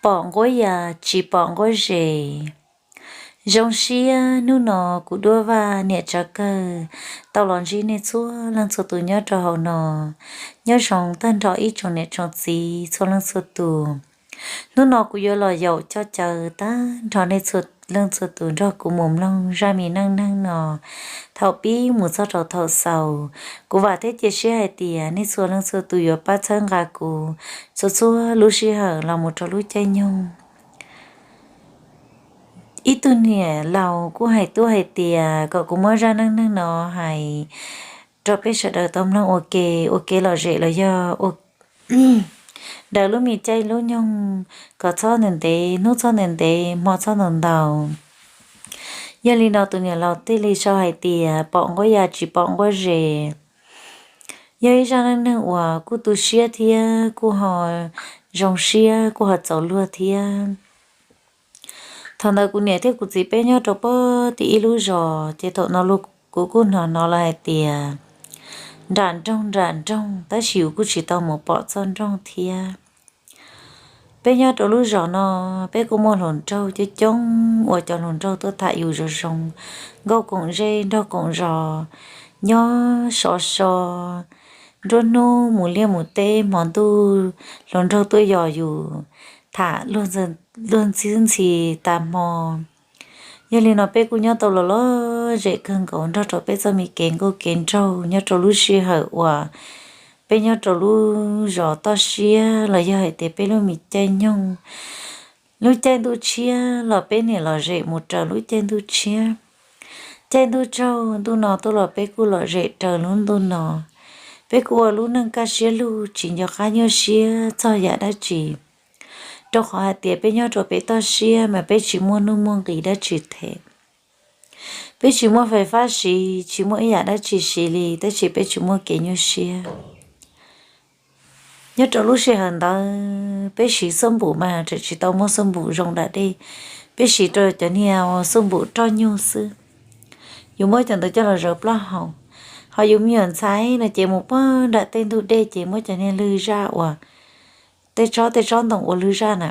Pom nquab yas tsis pom nquab zes. Zoo siab hnub no kuv Duab Vaj niam tsav kawg tau los ntsib nej txhua leej txhua tus nyob rau hauv no. Nyob zoo tag nrho ib tsoom niam tsoom txiv txhua leej txhua tus. Hnub no kuv yuav los yaum coj caw tag nrho nej txhua leej txhua tus nrog kuv mus mloog zaj me neej neeg no thaum pib mus txog rau thaum xaus. Kuv vam thiab cia siab hais tias nej txhua leej txhua tus yuav pab txhawb nqa kuv txhua txhua lub sij hawm los mus rau lub caij nyoog. Ib tug niam laus kuj hais tuaj hais tias kom kuv muab zaj neej neeg no hais rau peb sawv daws tau mloog ua ke, ua kev lom zem los yog ua daws lub me caij lub nyoog kom txhob ntev ntev, hnub txhob ntev ntev, hmo txhob ntau ntau. Yog li no tus niam laus thiaj li sau hais tias pom nquab yas tsis pom nquab zes. Yog ib zaj neej neeg uas kuj tu siab thiab kuj ho zoo siab kuj ho txaus luag thiab. Thaum ntawd kuv niam thiab kuv txiv peb nyob rau pem tim ib lub zos, ces thaum no kuv kuj hnov hnov lawv hais tias nram nroog nram nroog, tab sis yus kuj tsis tau mus pom txoj nroog thiab. Peb nyob rau lub zos no, peb kuj muaj hluas nraug coob coob uas cov hluas nraug tuaj tham yus zoo zoo, nkauj koom zej nraug koom zos, nyob sov so, nruab hnub mus liaj mus teb, hmo ntuj hluas nraug tuaj yos yus, tham luag ntxhi ntxhi tas hmo. Yog li no peb kuj nyob tau los lom zem kawg nkaus nrog rau peb txoj me kev nkauj kev nraug nyob rau lub sij hawm uas peb nyob rau lub zos toj siab los yog hais tias peb lub me caij nyoog. Lub caij ntuj tshiab los peb niaj lom zem mus raws lub caij ntuj tshiab. Caij ntuj tsaug ntuj no tuaj los peb kuj lom zem raws lub ntuj no. Peb kuj ua lub neej kaj siab lug tsis nco qab nyuaj siab txog yam dab tsi, rau qhov hais tias peb nyob rau pem toj siab mas peb tsis muaj nuj muaj nqis dab tsi them. Peb tsis muaj fais fab siv, tsis muaj ib yam dab tsi siv li, tab sis peb tsis muaj kev nyuaj siab. Nyob rau lub sij hawm ntawd peb siv xuab npum mas tseem tsis tau muaj xuab npum zoo dam dej, peb siv rau cov niag xuab npum roj nyuj xwb. Yus muab cov ntawd coj los zawv plaub hau. Ho yus me nyuam ntxhais no ces mus pog nram tej ntug dej ces muab cov niag lwg zaj uas tej tsob tej tsob ntoo ua lwg zaj na,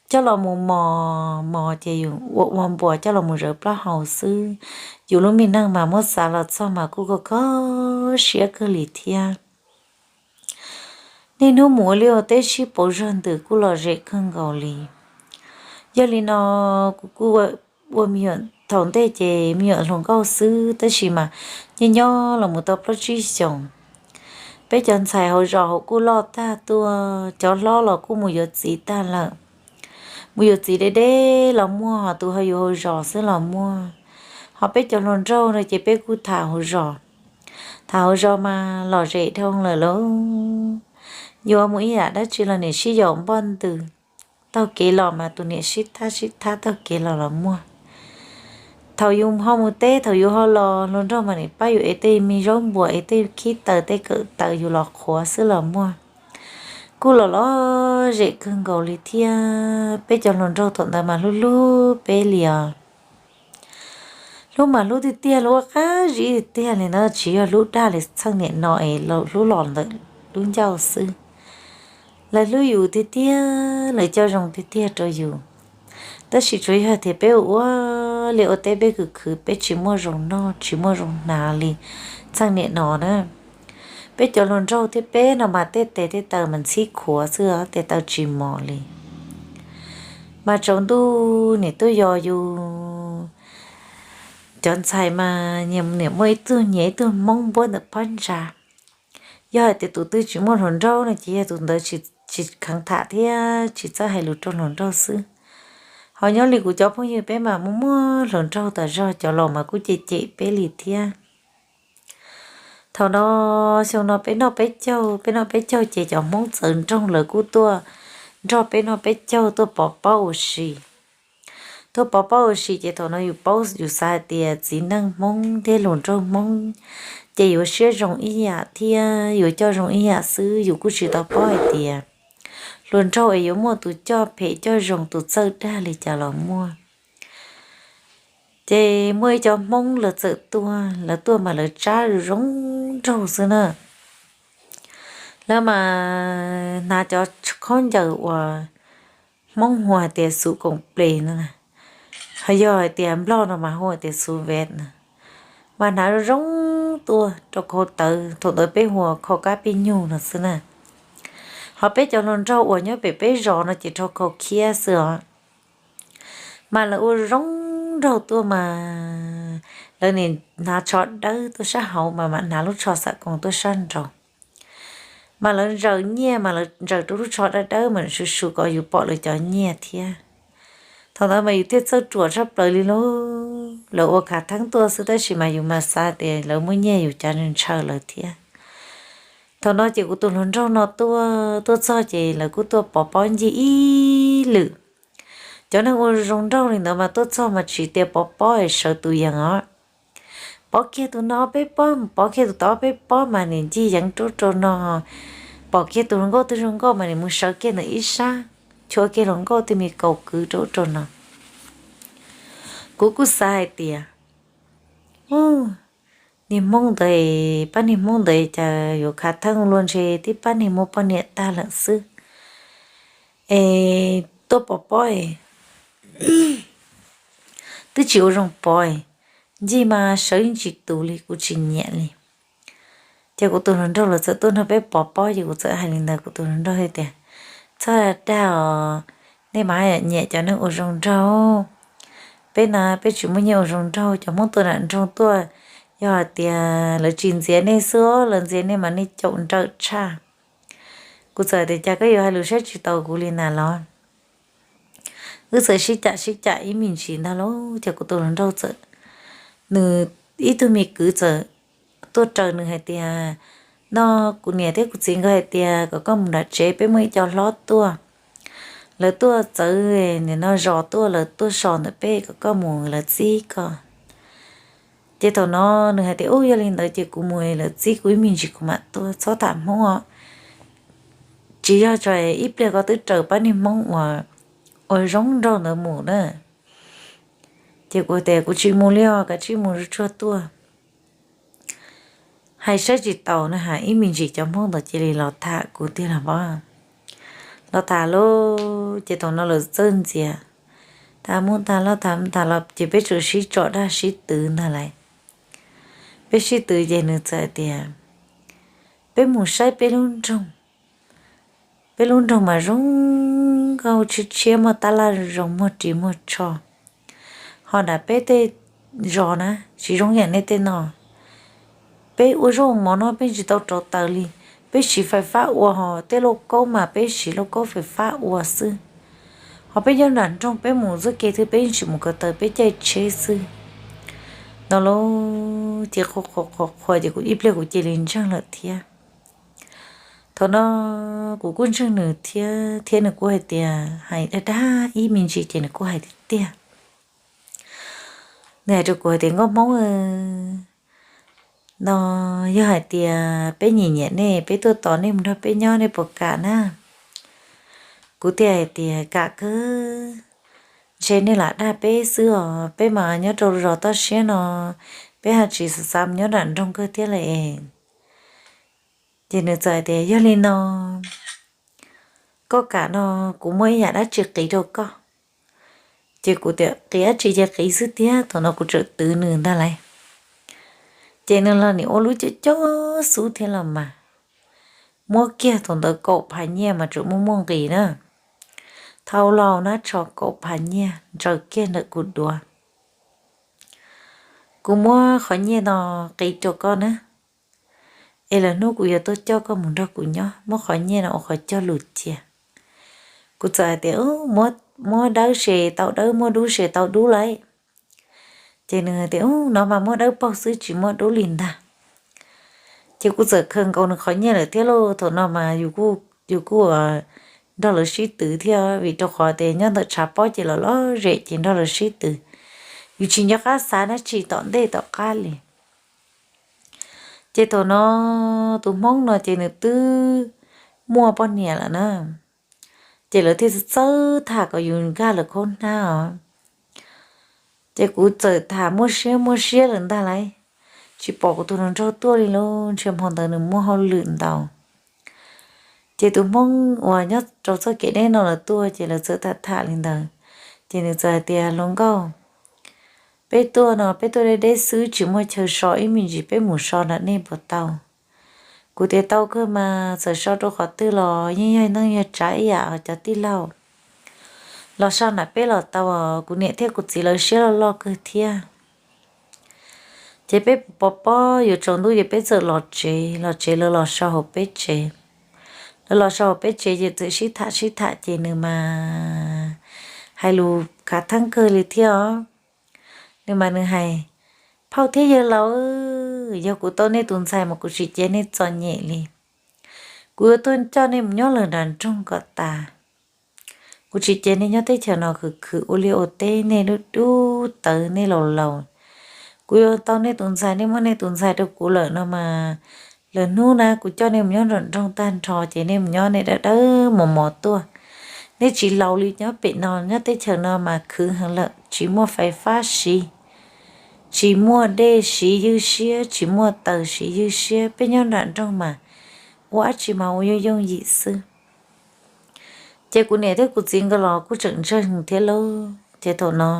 coj los mus mos mos ces yus ua ua npuas coj los mus zawv plaub hau xwb. Yus lub me neej mas muab xav los txog mas kuj kho kho siab kawg li thiab. Niaj hnub mus ua liaj ua teb sib pauv zog ntws kuj lom zem kawg nkaus li. Yog li no kuv kuj ua me nyuam, thaum ntej ces me nyuam hluas nkauj xwb tab sis mas nyob nyob los mus tau plaub tsib xyoos, peb cov ntxhais hauv zos hauv kuj loj tag tuaj, cov hlob los kuj mus yuav txiv tag lawm. Mus yuav txiv deb deb los muaj, ho tus ho yus hauv zos xwb los muaj. Ho peb cov hluas nraug no ces peb kuj tham hauv zos. Tham hauv zos mas lom zem dhau lawm lauj. Yuav mus ib yam dab tsi los niam sib yaum npoj ntws, taug kev los mas tus niam sib thab sib thab taug kev los los muaj. Thaum yus ho mus teb, thaum yus ho los, hluas nraug mas niam pab yus ev tej me zaub npuas, ev tej khib taws, tej kawm taws yus los qhuav xwb los muaj. Kuj los lom zem kawg nkaus li thiab. Peb cov hluas nraug thaum ntawd mas hlub hlub peb li os. Hlub mas hlub tiag tiag, hlub ua qab zib tiag tiag li na, tsis yog hlub dag li txheej niam no es hlub los ntawm lub ncauj xwb. Lawv hlub yus tiag tiag, lawv coj zoo tiag tiag rau yus. Tab sis tsuas yog tias peb ua ua liaj ua teb peb khwv khwv, peb tsis muaj zoo noj tsis muaj zoo hnav li txheej niam no na. Peb cov hluas nraug thiab peb no mas tej tes tej taw mas ntxhib khuav xwb, tes taw tsis mos li. Mas tsaus ntuj niam tuaj yos yus, cov ntxhais mas niam muaj ib tug nyias ib tug hmoob npuab ntawm phab ntsa. Yog hais tias tus twg tsis muaj hluas nraug no ces yog tus ntawd tsis kheev tham thiab tsis txawj hais lus rau hluas nraug xwb. Ho nyob li kuv cov phooj ywg peb mas muaj muaj hluas nraug tas zog, cov laus mas kuj cem cem peb li thiab. Thaum no, xyoo no peb noj peb caug, peb noj peb caug ces cov hmoob txawv nroog lawv kuj tuaj nrog peb noj peb caug tuaj pov pob ua si. Tuaj pov pob ua si ces thaum no yus paub yus xav hais tias txiv neej hmoob thiab hluas nraug hmoob ces yuav siab zoo ib yam thiab yuav coj zoo ib yam xwb, yus kuj tsis tau paub hais tias hluas nraug es yuav muaj tus coj phem coj zoo tus txawj dag li cas los muaj. Ces muaj ib co hmoob lawv txawm tuaj, lawv tuaj mas lawv tsab zoo zoo nraug xwb na. Lawv mas hnav cov khaub ncaws uas Hmoob hu hais tias xuv koom ples no, ho yog hais tias Nplog no mas hu hais tias xuv vet no, mas hnav zoo tuaj rau khau tawv. Thaum ntawd peb hu ua khau kab pij nyug no xwb na. Ho peb cov hluas nraug uas nyob pem peb zos no ces rau khau khiab xwb os. Mas lawv ua zoo nraug tuaj mas lawv nim hnav tsho dawb tuaj sab hauv mas mam hnav lub tsho xam koos tuaj sab nraud. Mas lawv ntsaws nyiaj mas lawv ntsaws rau lub tsho dawb dawb mas su su kom yus pom lawv cov nyiaj thiab. Thaum ntawd mas yus thiaj txawj ruam tshaj plaws li lauj. Lawv ua khav theeb tuaj xwb tab sis mas yus mas xav tias lawv muaj nyiaj yus cav ntshaw lawv thiab. Thaum no ces kuv tus hluas nraug no tuaj tuaj txog ces lawv kuj tuaj pov pob ncig ib lwm. Cov neeg ua zoo nraug li ntawd mas tuaj txog mas tsis tias pov pob es sawv tus yees os. Pov kiag tus no peb pob, pov kiag tus tod peb pob mas nim ncig yeev rau rau no. Pom kiag tus hluas nkauj twg zoo nkauj mas nim mus sawv kiag ntawm ib sab, chua kiag hluas nkauj tej me kaus kwv rau rau no. Kuv kuj xav hais tias, u, niag hmoob ntawd, pab niag hmoob ntawd cas yuav khav theeb luaj ntshe tib pab niag muaj poj niam tag lawm xwb es tuaj pov pob es twb tsis ua zoo pov, ncig mas sawv ib ntsis tus li kuv tsis nyiam li. Ces kuv tus hluas nraug los txawm tuaj nrog peb pov pob ces kuv txawm hais li ntawd, kuv tus hluas nraug hais tias, txhob dag os, nej mas nyiam cov neeg ua zoo nraug. Peb na peb tsis muaj nyiaj ua zoo nraug, cov hmoob tua nram nroog tuaj, yog hais tias lawv tsis ntxias nej xwb, lawv ntxias nej mas nej caum nrawm tshaj. Kuv txawm tias, cas koj yuav hais lus saib tsis taus kuv li na los? Wb txawm sib cam sib cam ib me ntsis ntag lauj, ces kuv tus hluas nraug txawm, nws ib tug me kwv txawm tuaj raws nws hais tias, no, kuv niam thiab kuv txiv nkawd hais tias kom koj mus nram tsev, peb muaj ib co hlob tuaj, lawv tuaj txawv, nim no zos tuaj, lawv tuaj so ntawm peb, kom koj mus lawv txib koj. Ces thaum no nws hais tias, u, yog li ntawd ces kuv mus lawv txib kuv ib me ntsis kuv mam tuaj, txhob tham hmoob os. Tsis yog tso, ib pliag koj twb raws pab niag hmoob uas ua zoo nraug ntawd mus na. Ces kuv tias, kuv tsis mus li os, kav tsij mus tsuag tuaj. Hais saib tsis taus na has, ib me ntsis cov hmoob ntawd cia li los tham kuv tiag los pab. Los tham lauj, ces thaum no lawv txawj ntxias, tham mus tham los tham mus tham los ces peb tsuas sib tsom dag sib twv ntag lauj. Peb sib twv ces nws txawm hais tias, peb mus saib peb lub nroog. Peb lub nroog mas zoo nkauj tshiab tshiab, muaj tab laj zoo, muaj ris muaj tsho. Ho nram peb tej zos na tsis zoo yam nej tej no. Peb ua zaub mov no peb tsis tau rauv taws li, peb siv fais fab ua, ho tej lauj kaub mas peb siv lauj kaub fais fab ua xwb. Ho peb nyob nram nroog peb mus txoj kev twg peb yeej tsis mus ko taw, peb caij tsheb xwb. No lauj, ces qhuas qhuas qhuas ces kuv ib pliag kuv cia li ntseeg lawm thiab. Thaum no kuv kuj ntseeg nws thiab, thiab nws kuj hais tias, hais dag dag ib me ntsis ces nws kuj hais tiag tiag. Nws hais rau kuv hais tias, nkauj hmoob, no yog hais tias peb nyiam nyiam nej, peb tuaj tos nej mus nrog peb nyob, nej puas kam na? Kuv thiaj hais tias, kam kawg, ntshe nej lam dag peb xwb os, peb mas nyob rau zos toj siab no, peb ho tsis xav xav mus nyob nram nroog kawg thiab lauj. Ces nws txawm hais tias, yog li no, koj kam no, kuv muaj ib yam dab tsi qiv rau koj. Ces kuv tias, qiv dab tsi ces qiv xwb tiag. Thaum no kuv tseem twv nws ntag lauj. Ces nws los nim ua lub coj coj xub thiab los mas, muab kiag thaum ntawd kaum phav nyiaj mas tseem muaj muaj nqis na. Thau laus nab tsho kaum phav nyiaj ntsaws kiag ntawm kuv duav. Kuv muab qhov nyiaj no qiv rau koj na, es lwm hnub kuv yuav tuaj coj koj mus nrog kuv nyob, muab qhov nyiaj no ua qhov cog lus cia. Kuv txawm hais tias, muab dawb se tau dawb, muab dub se tau dub lauj. Ces nws hais tias, no mas muab dawb paug xwb tsis muab dub li ntag. Ces kuv txawm khaws nkaus nws qhov nyiaj lawm thiab lauj. Thaum no mas yus kuj nrog lawv sib twv thiab, vim rau qhov tias nyob ntawm tshav pob ces los lom zem ces nrog lawv sib twv, yus tsis nco qab xav dab tsi tom ntej tom qab li. Ces thaum no tus Hmoob no ces nws twb muaj poj niam lawm na, ces lawv thiaj txawj tham kom yus nkag lawv khaub hnab os. Ces kuv txawm tham muaj siab muaj siab lawm ntag lauj, tsis pom kuv tus hluas nraug tuaj li lauj, ntshe hmo ntawd nws muaj hauj lwm ntau. Ces tus Hmoob uas nyob rau txoj kev deb no lawv tuaj ces lawv txawm tham tham li ntawd. Ces nws txawm hais tias, Hluas nkauj, peb tuaj no peb tuaj deb deb xwb tsis muaj chaw so ib me ntsis, peb mus so nram nej puas tau? Kuv tias, Tau kawg mas, txawm so rau qhov twg los yeej yog neej yog tsav ib yam os cov tij laug. Los so nram peb los tau, kuv niam thiab kuv txiv lawv siab loj loj kawg thiab. Ces peb pov pob yuav tsaus ntuj ces peb txawm los tsev, los tsev lawv los so hauv peb tsev. Lawv los so hauv peb tsev ces txawm sib tham sib tham ces nws mas hais lus khav theeb kawg li thiab os. Nws mas nws hais, Phauj thiab yawg laus, yog kuv tau nej tus ntxhais mas kuv tsis cia nej txom nyem li. Kuv yuav tuaj coj nej mus nyob lawm nram nroog kom tas. Kuv tsis cia nej nyob teb chaws no khwv khwv ua liaj ua teb, nej dub dub tawv nej laus laus. Kuv yuav tau nej tus ntxhais, nej muab nej tus ntxhais rau kuv lawm no mas lwm hnub na kuv coj nej mus nyob nram nroog tag nrho ces nej mus nyob nej dawb dawb mos mos tuaj. Nej tsis laus li, nyob pem no nyob teb chaws no mas khwv heev lawm, tsis muaj fais fab siv, tsis muaj dej siv ywj siab, tsis muaj taws siv ywj siab, peb nyob nram nroog mas ua dab tsi mas ua yooj yooj yim xwb. Ces kuv niam thiab kuv txiv nkawd los kuj tseem ntseeg thiab lauj. Ces thaum no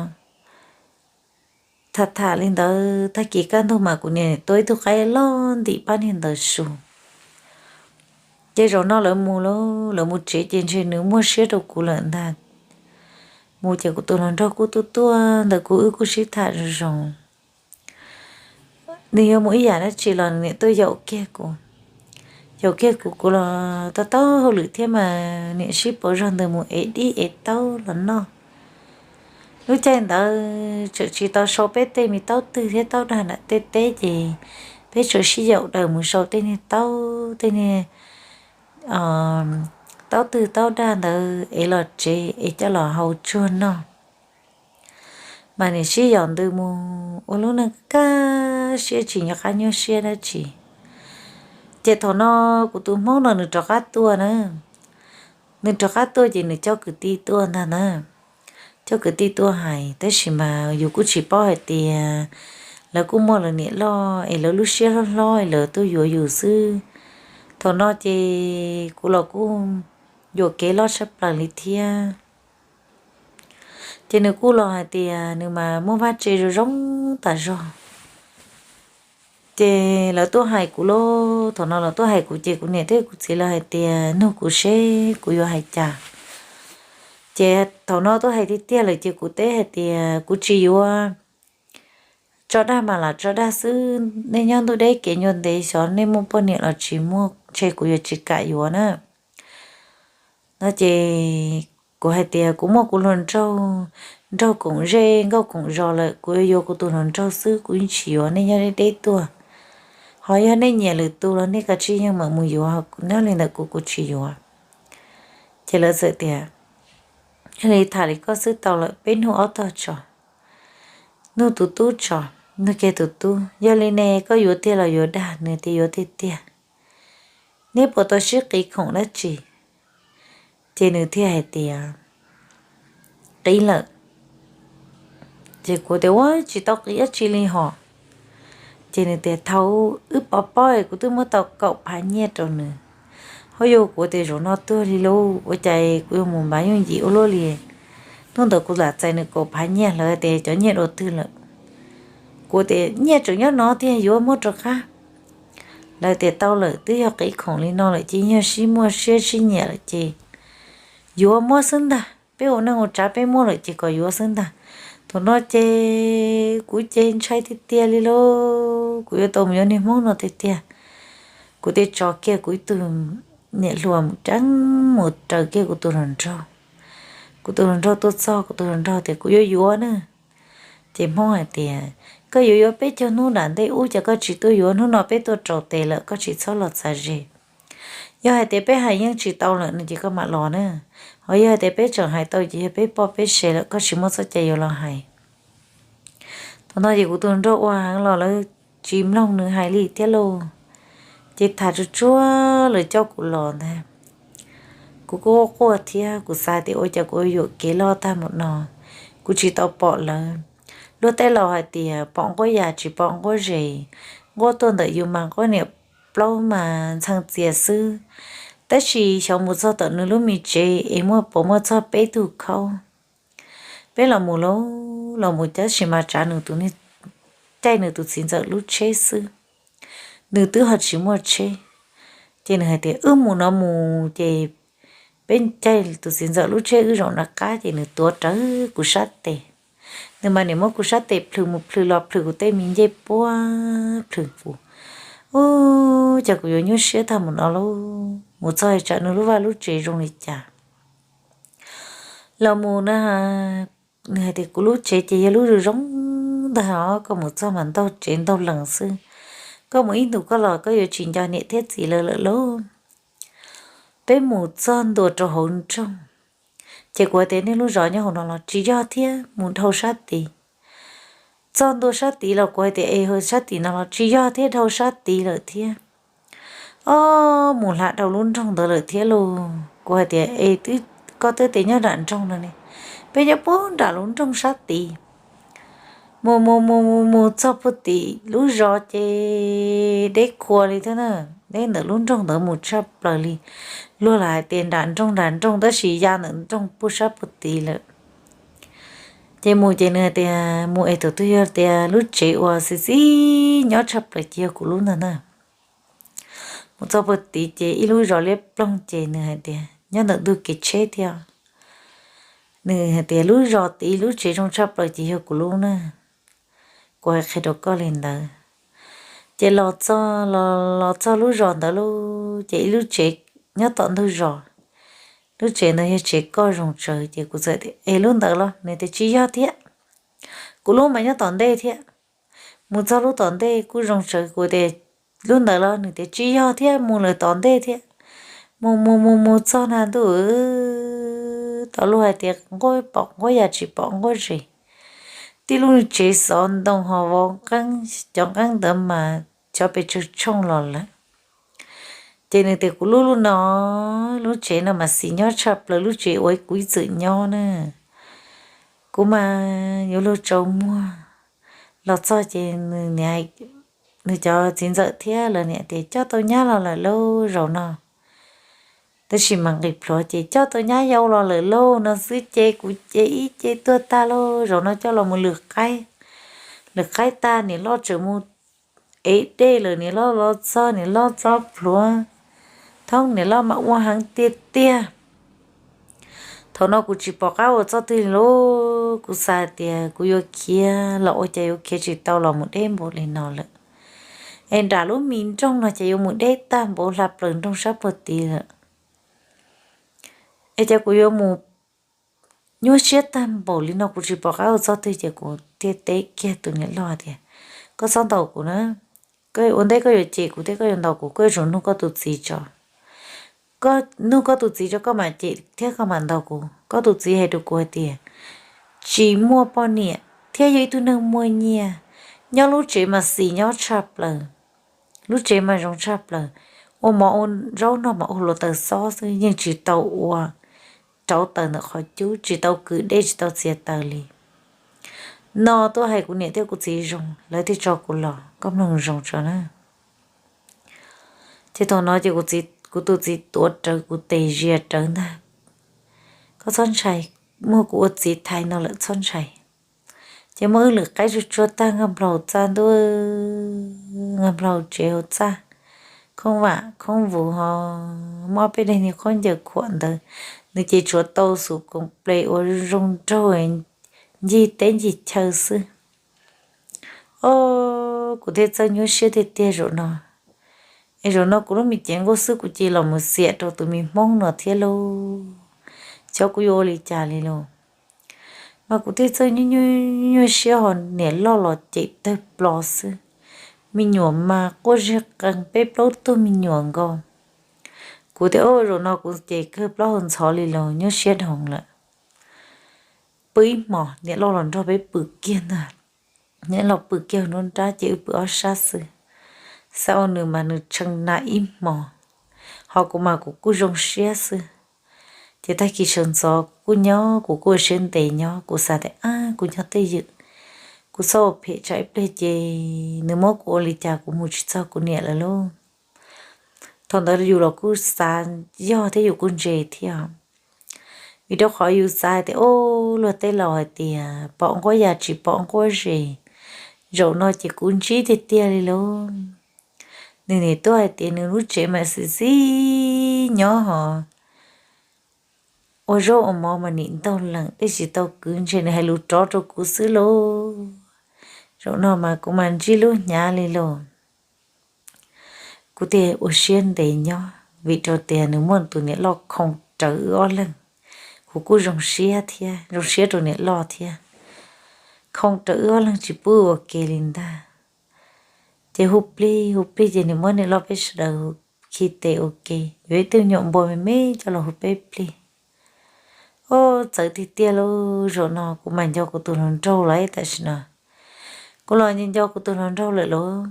tham tham li ntawd tag kis kaj ntug mas kuv niam tua ib tug qaib loj ntim pab niag ntawd su. Ces zaum no lawv mus lauj, lawv mus tsev ces ntshe nws muaj siab rau kuv lawm ntag. Mus ces kuv tus hluas nraug kuj tuaj tuaj ntawm kuv, wb kuj sib tham zoo zoo. Nws yuav mus ib yam dab tsi los nws niam tuaj yaum kiag kuv. Yaum kiag kuv, kuv los tau taub hauj lwm thiab mas niam sib pauv zog ntawd mus ev dib ev taub los noj. Lub caij ntawd tseem tsis tau sau peb tej me taub twg thiab taub dag nram tej teb ces peb tsuas sib yaum daws mus sau tej niag taub, tej niag taub twg taub dag ntawd ev los tsev es coj los hau tsuag noj. Mas niam sib yaum ntws mus ua lub neej kaj siab tsis nco qab nyuaj siab dab tsi. Ces thaum no kuv tus hmoob no nws rov qab tuaj na. Nws rov qab tuaj ces nws coj kwv tij tuaj ntag na. Coj kwv tij tuaj hais tab sis mas yus kuj tsis paub hais tias lawv kuj muaj lawv niam loj es lawv lub siab hlob hlob es lawv tuaj yuav yus xwb. Thaum no ces kuv los kuj yuam kev loj tshaj plaws li thiab. Ces nws kuj los hais tias nws mas muaj vaj tse zoo zoo tas zog. Ces lawv tuaj hais kuv lauj, thaum no lawv tuaj hais kuv ces kuv niam thiab kuv txiv lawv hais tias nug kuv seb kuv yuav hais cas. Ces thaum no tuaj hais tiag tiag lawm ces kuv teb hais tias kuv tsis yuav. Tso dag mas lam tso dag xwb, nej nyob ntuj deb kev ncua ntev xyov nej muaj poj niam los tsis muaj, ntshe kuv yuav tsis kam yuav na. No ces kuv hais tias kuv muaj kuv hluas nraug, nraug koom zej nkauj koom zos lawm, kuv yuav yuav kuv tus hluas nraug xwb, kuv yeej tsis yuav nej nyob deb deb tuaj. Ho yog nej nyiam lwm tus los nej kav tsij yeej mam mus yuav, nyob li ntawm kuv kuv tsis yuav. Ces lawv txawm tias yog li tham li koj xwb tau lawm, peb nug ob tog tso. Nug tus tub tso, nug kiag tus tub, yog li ne koj yuav tiag los yuav dag? Nws tias yuav tiag tiag. Neb puas tau sib qiv khoom dab tsi? Ces nws thiaj hais tias qiv lawm. Ces kuv tias ua tsis tau qiv dab tsi li hos. Ces nws tias thaum wb pov pob kuv twb muab tau kaum phav nyiaj rau nws. Ho yog kuv tias zaum no tuag li lauj, ua cas kuv yuav mus npav yooj yim ua luaj li. Hnub ntawd kuv lam txais nws kaum phav nyiaj, lawv tias cov nyiaj dua twg lawm? Kuv tias nyiaj tseem nyob no tiag, yuav muab rov qab. Lawv tias tau lawm, twb yog qiv khoom li no lawm ces yog sib muaj siab sib nyiam lawm ces yuav muab xwb ntag, peb ua neej ua tsav peb muaj lawm ces kom yuav xwb ntag. Thaum no ces kuv ces ntshai tiag tiag li lauj, kuv yuav tau mus yuav niag hmoob no tiag tiag. Kuv thiaj tso kiag kuv ib tug niam hluas mus raws kiag kuv tus hluas nraug. Kuv tus hluas nraug tuaj txog, kuv tus hluas nraug tias kuv yuav yuav na. Ces hmoob hais tias koj yuav yuav peb caug hnub nram ntej ub, cas koj tsis tuaj yuav? Hnub no peb tuaj rau tes lawm, koj tsis txhob los txav ze. Yog hais tias peb hais yeej tsis tau lawm no ces koj mam los na. Ho yog hais tias peb tseem hais tau ces yog peb poj peb sev lawm, koj tsis muaj txoj cai yuav los hais. Thaum no ces kuv tus hluas nraug ua heev los lawv tsis mloog nws hais li thiab lauj. Ces tham tsuag tsuag lawv coj kuv los ntag. Kuv kuj quaj quaj thiab, kuv xav tias ua cas kuv yuam kev loj tag npaum no, kuv tsis tau pom lawv. Luag tej laus hais tias pom nquab yas tsis pom nquab zes, nquab tuaj ntawm yus mas nquab niam plaub mas ntxhee txias xwb, Tab sis xyov mus txog tom nws lub me tsev es muaj puas muaj txog peb tug khaub. Peb los mus lauj, los mus tab sis mas tsav nws tus, caij nws tus txiv ntxawm lub tsheb xwb, nws twb ho tsis muaj tsheb. Ces nws hais tias, Wb mus no mus ces peb caij tus txiv ntxawm lub tsheb wb zaum nram qab. Ces nws tuav rawv kuv sab tes, nws mas nim muab kuv sab tes plhws mus plhws los plhws kuv tej me ncej puab plhws kuv. Ub, cas kuv yuav nyuaj siab tag mus no lauj, mus txog tsam nws lub vaj lub tsev zoo li cas. Los mus na, nws hais tias, Kuv lub tsev ces yog lub zoo zoo ntag os, koj mus txog mas ntaug tsev ntaug lees xwb. Koj mus ib ntus koj los koj yuav tsis nco niam thiab txiv lawv lawm lauj. Peb mus txog ntua rau hauv nroog, ces kuv hais tias, Nej lub zos nyob hauv no los? Tsis yog thiab, mus dhau sab tid. Txog ntua sab tid los kuv hais tias, Es sab tim no los? Tsis yog thiab, dhau sab tid lawm thiab. Ob, mus hla dhau lub nroog ntawd lawm thiab lauj. Kuv hais tias, Es koj twb tias nyob nram nroog no ne? Peb nyob puag nram lub nroog sab tid. Mus mus mus mus mus txog puag tim lub zos ces deb qhua li thiab na, deb ntawm lub nroog ntawd mus tshaj plaws li. Luag lam hais tias nram nroog nram nroog tab sis ya ntawm nroog puag sab puag tid lawm. Ces mus ces nws hais tias, Mus es tus twg yog tias lub tsev uas xis xis nyob tshaj plaws ces yog kuv lub ntag na. Mus txog puag tid ces ib lub zos liab ploog ces nws hais tias nyob ntawm ntug kev tsheb thiab. Nws hais tias, Lub zos tid lub tsev zoo tshaj plaws ces yog kuv lub na. Kuv hais qhia rau koj li ntawd. Ces los txog, los txog lub zos ntawd lauj, ces ib lub tsev nyob tom ntug zos. Lub tsev ntawd yog tsev koj zoo tsawv. Ces kuv txawm tias, Es lub ntawd los? Nws tias, Tsis yog thiab, kuv lub mas nyob tom ntej thiab. Mus txog lub tom ntej kuj zoo tsawv. Kuv tias, Lub ntawd los? Nws tias, Tsis yog thiab, mus lawm tom ntej thiab. Mus mus mus mus txog na ntuj, tau luag hais tias nquab pom nquab yas tsis pom nquab zes. Tib lub tsev xov ntoo ho vov nqeeb, cov nqeeb ntawd mas cov pes tsawg tshooj los lawm. Ces nws tias, Kuv lub lub no, lub tsev no mas xis nyob tshaj plaws lub tsev uas kuv ib txwm nyob na. Kuv mas yuav luag tsaus muag. Los txog ces nws cov txiv ntxawm thiab lawv niam tias, Coj tau nyab los lawm lauj zaum no. Tab sis mas nqis plhuav ces, Coj tau nyab yau los lawm lauj no xwb ces kuv ces ib ce tuag tag lauj. Zaum no coj los mus lwm qaib, lwm qaib tag niam loj tseem mus ev dej lawm, niam loj los txog niam loj txob plhuav, thoob niam loj mas ua heev tiag tiag. Thaum no kuv tsis pom qab ua txoj twg lauj, kuv xav tias kuv yuav khiav los ua cas yuav khiav tsis tau los mus deb npaum li no lawm. Es nram lub me nroog no ces yuav mus deb tag npaum hla plaws nroog sab puag tid lawm. Es cas kuv yuav mus nyuaj siab tag npaum li no, kuv tsis pom qab ua txoj twg ces kuv thiaj teb kiag tus niam loj tias, Koj txhob ntaus kuv na, koj ua ntej koj yuav cem kuv thiab koj yuav ntaus kuv, koj yuav tsum nug koj tus txiv tso. Nug koj tus txiv tso koj mam cem thiab koj mam ntaus kuv. Koj tus txiv hais rau kuv hais tias, Tsis muaj poj niam thiab yog ib tug neeg muaj nyiaj, nyob lub tsev mas xis nyob tshaj plaws, lub tsev mas zoo tshaj plaws, ua mov ua zaub noj mas ua hluav taws xob xwb, yeej tsis tau ua rauv taws ntawm qhov cub, tsis tau kwv dej, tsis tau txiav taws li. No tuaj hais kuv niam thiab kuv txiv zoo, lawv thiaj tso kuv los, koj mloog zoo tso na. Ces thaum no ces kuv tus txiv tuav rawv kuv tes zias rawv ntag. Koj txhob ntshai, muaj kuv ua txiv thaiv no lawm, txhob ntshai. Ces muaj ib lwm qaib tsuag tsuag tag nkag nplau txaj ntuj, nkag nplau tsev hauv txaj, khoob vam khoob vus ho muaj ob peb daim niag khaub ncaws khuam ntawd, nws ces tsuav tau xub koom ple ua zoo nraug ncig teb ncig chaw xwb. O, kuv thiaj txawj nyuaj siab tiag tiag zaum no. Es zaum no kuv lub me cev nkuaj xwb kuv cia los mus xiam rau tus me hmoob no thiab lauj. Xyov kuv yuav ua li cas li lauj. Mas kuv thiaj txawj nyuaj siab ho niam loj los cem tawg plo xwb. Me nyuam mas quaj zig qees peb plaub tug me nyuam nkaus. Kuv tias, O, zaum no kuv ces kawg plaub hau ntxhov li lauj, nyuaj siab dhau lawm. Pw ib hmos niam loj los nrog peb pw kiag ntag. Niam los pw kiag hauv nruab nrab ces wb pw ob sab xwb. Xav ua nws mas nws tshee na ib hmos, ho kuv mas kuv kuj zoo siab xwb. Ces tag kis sawv ntxov kuv kuj nyob, kuv kuj ua siab ntev nyob, kuv xav tias, Ab, kuv nyob twj ywm, kuv txhob ua phem tsam ib pliag ces nws muab kuv ua li cas kuv mus tsis txog kuv niam lawv lauj. thaum ntawd yus los kuj xav yog thiab yus kuj ntse thiab, vim rau qhov yus xav hais tias, o, luag tej laus hais tias pom nquab ya tsis pom nquab zes, zaum no ces kuv ntsib tiag tiag li lauj. Nws niam tuaj hais tias nws lub tsev mas xis xis nyob hos ua zaub ua mov mas nim ntaug leem dej tsis tau kwv, ntshe nws hais lus rov rau kuv xwb lauj. Zaum no mas kuv mas ntsib lub hnyav li lauj. Kuv thiaj ua siab ntev nyob vim rau tias nws muaj tus niam loj khoo rawv wb ob leeg. Kuv kuj zoo siab thiab zoo siab rau niam loj thiab, khoo rawv wb ob leeg tsis pub ua ke li ntag. Ces hu plig hu plig ces nws muab niam loj peb sawv daws khi tes ua ke, yuav ib tug nyuam npua me me coj los hu peb plig. O, txawv tiag tiag lauj, zaum no kuv mas nco kuv tus hluas nraug lawm tam sim no. Kuv los nco kuv tus hluas nraug lawm lauj.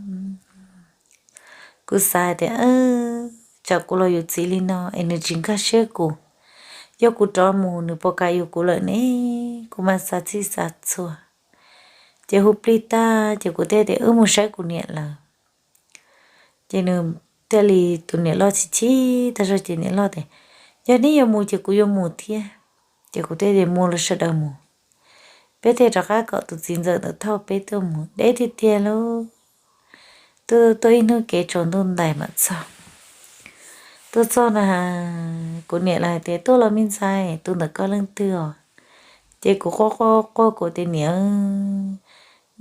Kuv xav tias, tsam kuv los yuav txiv li no es nws tsis nkag siab kuv, yog kuv rov mus nws puas kam yuav kuv lawm ne? Kuv mas xav txhij xav txhua. Ces hu plig tag ces kuv thiaj tias wb mus saib kuv niam lawv. Ces nws thiaj li, tus niam loj chim chim tag zog ces niam loj tias, yog neb yuav mus ces kuv yuav mus thiab. Ces kuv thiaj tias mus los sawv daws mus. Peb thiaj rov qab kom tus txiv ntxawm ntawm thauj peb tuaj mus, deb tiag tiag lauj. Tuaj tuaj ib hnub kev tsaus ntuj ntais mam txog. Tuaj txog na, kuv niam lawv hais tias tuaj los me ntxhais, tus ntawm koj leej twg os? Ces kuv quaj quaj quaj kuv tias niam,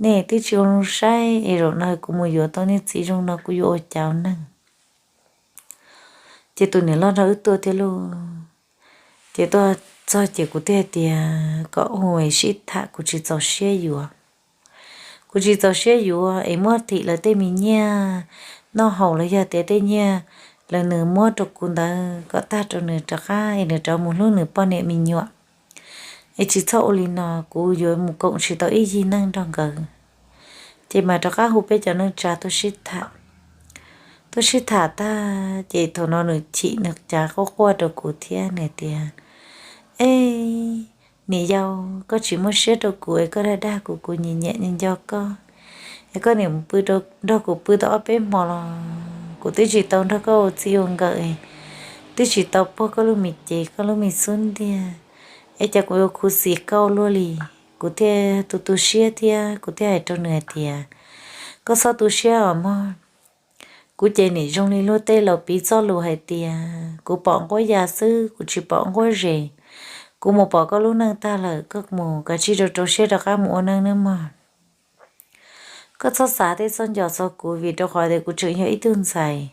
nej twb tsis ua zoo saib es zaum no kuv mus yuav tau niag txiv zoo no kuv yuav ua cas ua neej. Ces tus niam loj nrog wb tuaj thiab lauj. Ces tuaj txog ces kuv thiaj hais tias kom hu es sib tham, kuv tsis txaus siab yuav. Kuv tsis txaus siab yuav es muab thim lawv tej me nyiaj noj haus los yog tias tej nyiaj lawv nws muab rau kuv ntawd kom tag rau nws rov qab es nws rov mus hlub nws poj niam me nyuam. Es tsis txhob ua li no, kuv yuav mus koom tsis tau ib yig neej nrog nkawd. Ces mas rov qab hu peb cov neej tsa tuaj sib tham. Tuaj sib tham tag ces thaum no nws chim nws cav quaj quaj rau kuv thiab nws tias, e, niam yau, koj tsis muaj siab rau kuv es koj dag dag kuv, kuv nyiam nyiam nco koj, es koj niam pw, nrog kuv pw tau ob peb hmo los kuv twb tsis tau nrog koj ua txij ua nkawm, twb tsis tau puag koj lub me cev koj lub me xub ntiag, es cas kuv yuav khuv xim koj luaj li. Kuv thiaj tu tu siab thiab kuv thiaj hais rau nws hais tias, koj txhob tu siab os mog. Kuv ces nim zoo li luag tej laus piv txoj lus hais tias kuv pom nquab ya xwb kuv tsis pom nquab zes. Kuv mus pom koj lub neej tag lawm, koj mus kav tsij rau rau siab rov qab mus ua neej nawb mog. Koj txhob xav tej txoj ncov txog kuv vim rau qhov tias kuv tseem yog ib tug ntxhais.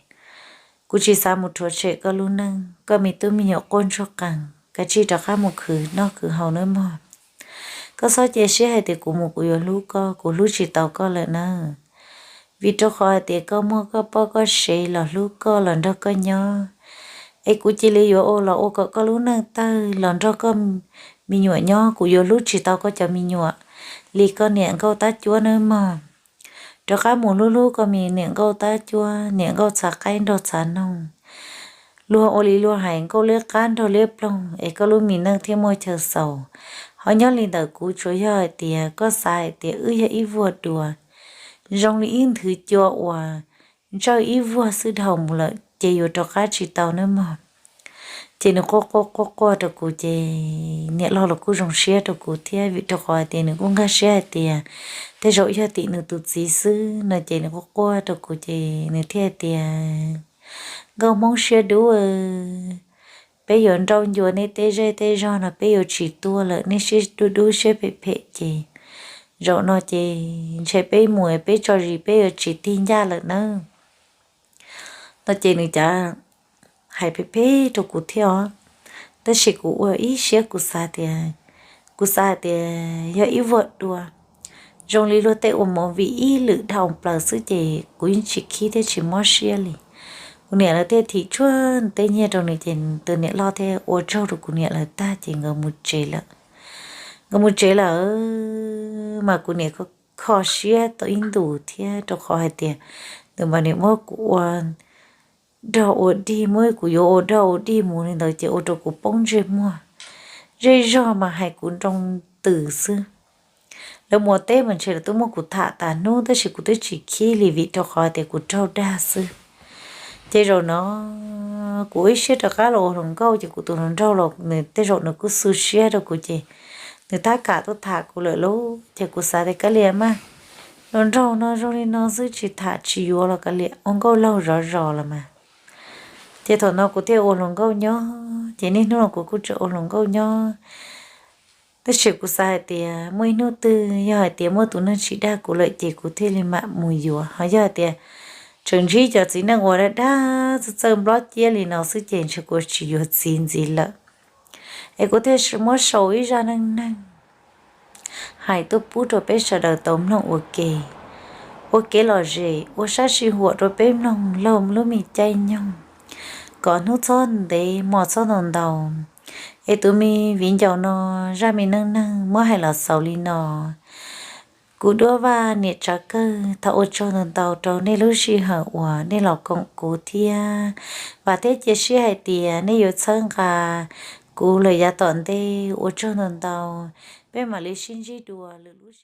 Kuv tsis xav mus rhuav tshem koj lub neej, koj me tub me nyuam quaj ntsuag qees, kav tsij rov qab mus khwv noj khwv haus nawb mog. Koj txhob cia siab hais tias kuv mus kuv yuav hlub koj, kuv hlub tsis tau koj lawm nawb. Vim rau qhov hais tias koj muaj koj poj koj sev los hlub koj los nrog koj nyob, es kuv cia li yuav ua los ua kom koj lub neej tawg los nrog koj me nyuam nyob, kuv yuav hlub tsis tau koj cov me nyuam li koj niam nkauj tab cuab nawb mog. Rov qab mus hlub hlub koj me niam nkauj tab cuab, niam nkauj txhav qaib nrog txhav noog. Luag ua li luag hais nkauj liab qab nrog liab ploog es koj lub me neej thiaj muaj chaw xaus. Ho nyob li ntawm kuv tsuas yog hais tias koj xav hais tias wb yog ib vuag dua, zoo li ib nthwv cua uas ntsawj ib vuag xwb dhau mus lawm ces yuav rov qab tsis tau nawb mog. Ces nws quaj quaj quaj quaj rau kuv ces niam loj los kuj zoo siab rau kuv thiab vim rau qhov hais tias nws kuj nkag siab hais tias tej zaum yog tim nws tus txiv xwb no ces nws quaj quaj rau kuv ces nws thiaj hais tias, nkauj hmoob siab dub, peb yuav nrauj ncua neb tej zej tej zog no peb yuav tsis tuaj lawm, neb siab dub dub siab phem phem ces zaum no ces ntshe peb mus peb tso zis peb yuav tsis tig ncaj lawm nawb. No ces nws cav hais phem phem rau kuv thiab os. Tab sis kuv ua ib siab kuv xav tias, kuv xav hais tias yog ib vuag dua, zoo li luag tej ua movie ib lwm dhau plaws xwb ces kuv yeej tsis khib thiab tsis mob siab li. Kuv niam lawv thiaj thim tshuaj tej nyiaj rau nws ces tus niam loj thiaj ua tsaug rau kuv niam lawv tag ces nkawd mus tsev lawm. Nkawd mus tsev lawm mas kuv niam kho siab tau ib ntus thiab rau qhov hais tias nws mas niam muab kuv ua dog ua dig, muab kuv yuav ua dog ua dig mus li ntawd ces ua rau kuv poob ntsej muag, zej zog mas hais kuv nroo ntws xwb. Lawv mus teb mas ntshe lawv twb muab kuv tham tas hnub tab sis kuv twb tsis khib li vim rau qhov tias kuv raug dag xwb. Ces zaum no kuv ib siab rov qab los ua hluas nkauj ces kuv tus hluas nraug los nws tej zaum nws kuj xu siab rau kuv ces nws tab kam tuaj tham kuv lawm lauj. Ces kuv xav tias kav liam mas, hluas nraug no zoo li no xwb tsis tham tsis yuav los kav liam, ua nkauj laug zov zos los mas. Ces thaum no kuv thiaj ua hluas nkauj nyob ces niaj hnub no kuv kuj tseem ua hluas nkauj nyob. Tab sis kuv xav hais tias muaj ib hnub twg yog hais tias muaj tus neeg tsis dag kuv lawm ces kuv thiaj li mam mus yuav, ho yog hais tias tseem ntsib cov txiv neej uas dag dag txawj txawj nplob ciab li no xwb ces ntshe kuv tsis yuav txiv ntxiv lawm. Es kuv thiaj muab sau ib zaj neej neeg hais tuaj pub rau peb sawv daws tau mloog ua ke, ua kev lom zem ua sab sij huam rau peb mloog laug lub me caij nyoog, kom hnub txhob ntev hmo txhob ntau ntau. Es tus me viv ncaus no zaj me neej neeg muab hais los xaus li no. Kuv Duab Vaj niam tsav kawg thov ua tsaug ntau ntau rau nej lub sij hawm uas nej los koom kuv thiab, vam thiab cia siab hais tias nej yuav txhawb nqa kuv lawm yav tom ntej. Ua tsaug ntau ntau, peb mam li sib ntsib dua lwm lub